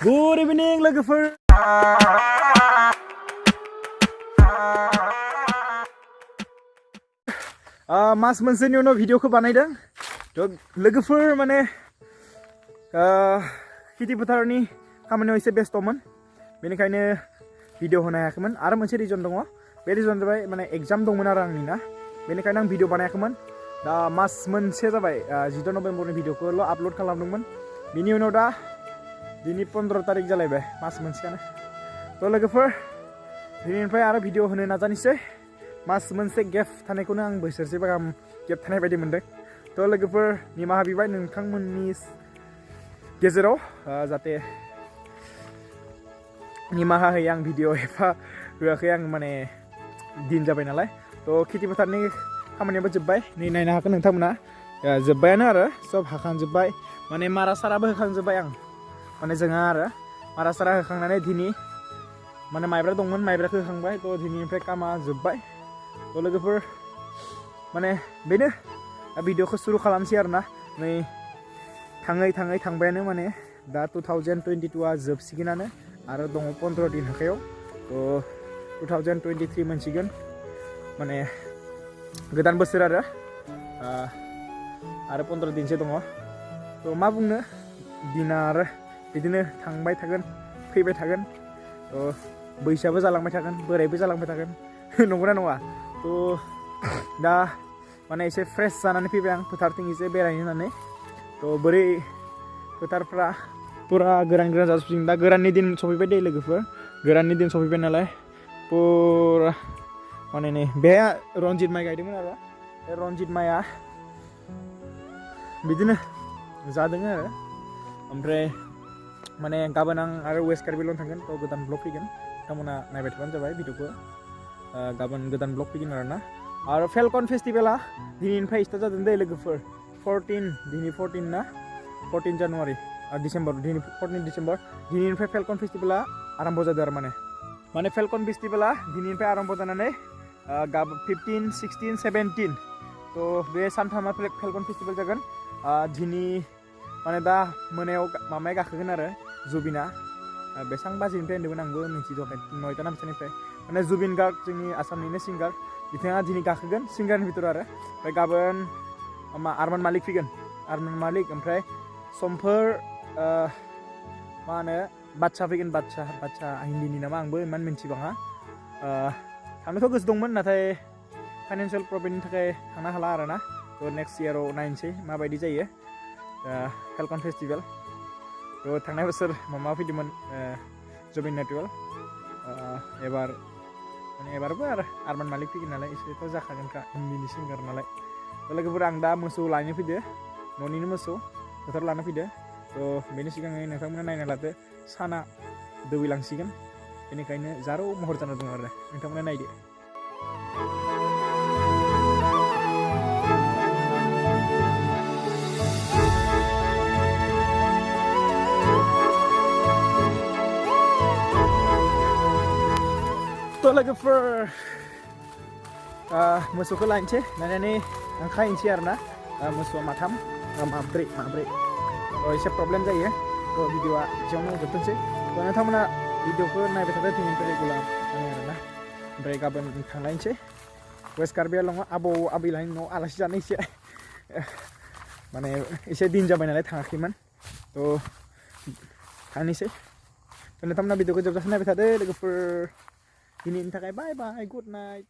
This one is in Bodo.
Good evening लोगोफोर मास मोनसेनि उनाव भिडिअखौ बानायदों थ' लोगोफोर माने खेथि फोथारनि खामानियाव एसे बेस्थ'मोन बेनिखायनो भिडिअ होनो हायाखैमोन आरो मोनसे रिजन दङ बे रिजन जाबाय माने एग्जाम दंमोन आरो आंनि ना बेनिखायनो आं भिडिअ बानायाखैमोन दा मास मोनसे जाबाय 14 नभेम्बरनि भिडिअखौल' आपल'ड खालामदोंमोन बिनि उनाव दा दिनै 15 तारिख जालायबाय मास मोनसेयानो थ' लोगोफोर दिनैनिफ्राय आरो भिडिअ होनो नाजानोसै मास मोनसे गेप थानायखौनो आं बोसोरसे गाहाम गेप थानाय बायदि मोनदों थ' लोगोफोर निमाहा बिबाय नोंथांमोननि गेजेराव जाहाथे निमाहा होयो आं भिडिअ एफा होआखै आं माने दिन जाबाय नालाय थ' खेथि फोथारनि खामानियाबो जोब्बाय नै नायनो हागोन नोंथांमोना जोब्बायानो आरो सब हाखांजोब्बाय माने मारा साराबो होखांजोब्बाय आं माने जोंहा आरो मारा सारा होखांनानै दिनै माने माइब्रा दंमोन माइब्राखौ होखांबाय थ' दिनैनिफ्राय कामा जोब्बाय थ' लोगोफोर माने बेनो भिडिअखौ सुरु खालामसै आरो ना नै थाङै थांबायानो माने दा 2022आ जोबसिगोनानो आरो दङ 15 दिन हाखायाव थ' 2023 मोनसिगोन माने गोदान बोसोर आरो 15 दिनसो दङ थ' मा बुंनो दिना आरो बिदिनो थांबाय थागोन फैबाय थागोन थ' बैसोआबो जालांबाय थागोन बोरायबो जालांबाय थागोन नंगौना नङा थ' दा माने एसे फ्रेश जानानै फैबाय आं फोथारथिं एसे बेरायनो होननानै थ' बोरै फोथारफ्रा पुरा गोरान जाजोबसिगोन दा गोराननि दिन सफैबाय दे लोगोफोर गोराननि दिन सफैबाय नालाय पुरा माने नै बे रनजित माइ गायदोंमोन आरो बे रनजित माइआ बिदिनो जादों आरो ओमफ्राय माने गाबोन आं आरो वेस्ट कार्बिआंलं थांगोन थ' गोदान ब्लग फैगोन नोंथांमोना नायबाय थाबानो जाबाय भिडिअखौ गाबोन गोदान ब्लग फैगोन आरो ना आरो फेलकन फेस्टिभेला दिनैनिफ्राय स्टार्ट जादों दे लोगोफोर 14 ना 14 जानुवारि डिसेम्बर दिनै 14 डिसेम्बर दिनैनिफ्राय फेलकन फेस्टिभेला आरम्भ जादों आरो माने फेलकन फेस्टिभेला दिनैनिफ्राय आरम्भ जानानै 15, 16, 17 थ' बे सानथामा फेलकन फेस्टिभेल जागोन दिनै माने दा मोनायाव मामाया गाखोगोन आरो जुबिना बेसेबां बाजिनिफ्राय होन्दोंमोन आंबो मिथिथ'वाखै 9ता ना बेसेबांनिफ्राय माने जुबिन गार्ग जोंनि आसामनिनो सिंगार बिथाङा दिनै गाखोगोन सिंगारनि भितराव आरो ओमफ्राय गाबोन आरमान मालिक फैगोन आरमान मालिक ओमफ्राय समफोर मा होनो बादसा फैगोन बादसा हिन्दीनि नामा आंबो इमान मिन्थिबाङा थांनोथ' गोसो दंमोन नाथाय फाइनान्सियेल प्रब्लेमनि थाखाय थांनो हाला आरो ना थ' नेक्स्ट इयाराव नायनोसै माबायदि जायो फेलकन फेस्टिभेल थ' थांनाय बोसोर मामा फैदोंमोन जुबिन नेटवेल एबारबो आरो आरमान मालिक फैगोन नालाय एसेथ' जाखागोनखा हिन्दीनि सिंगार नालाय थ' लोगोफोर आं दा मोसौ लायनो फैदो न'निनो मोसौ फोथार लानो फैदो थ' बेनि सिगाङै नोंथांमोना नायना लादो साना दोबैलांसिगोन बेनिखायनो जारौ महर जाना दं आरो नोंथांमोना नायदो थ' लोगोफोर मोसौखौ लायनोसै लायनानै आं खाहैनोसै आरो ना मोसौआ माब्रै एसे प्रब्लेम जायो थ' भिडिअआ एसेयावनो जोबथोंसै थ' नोंथांमोना भिडिअखौ नायबाय थादो दिनैनिफ्राय रेगुलार आरो ना ओमफ्राय गाबोन थांलायनोसै वेस्ट कार्बिआंलंआव आबौ आबैलानि न'आव आलासि जानो एसे माने एसे दिन जाबाय नालाय थाङाखैमोन थ' थांनोसै थ' नोंथांमोना भिडिअखौ जोबजासिम नायबाय थादो लोगोफोर दिनैनि थाखाय बाय बाय गुड नाइट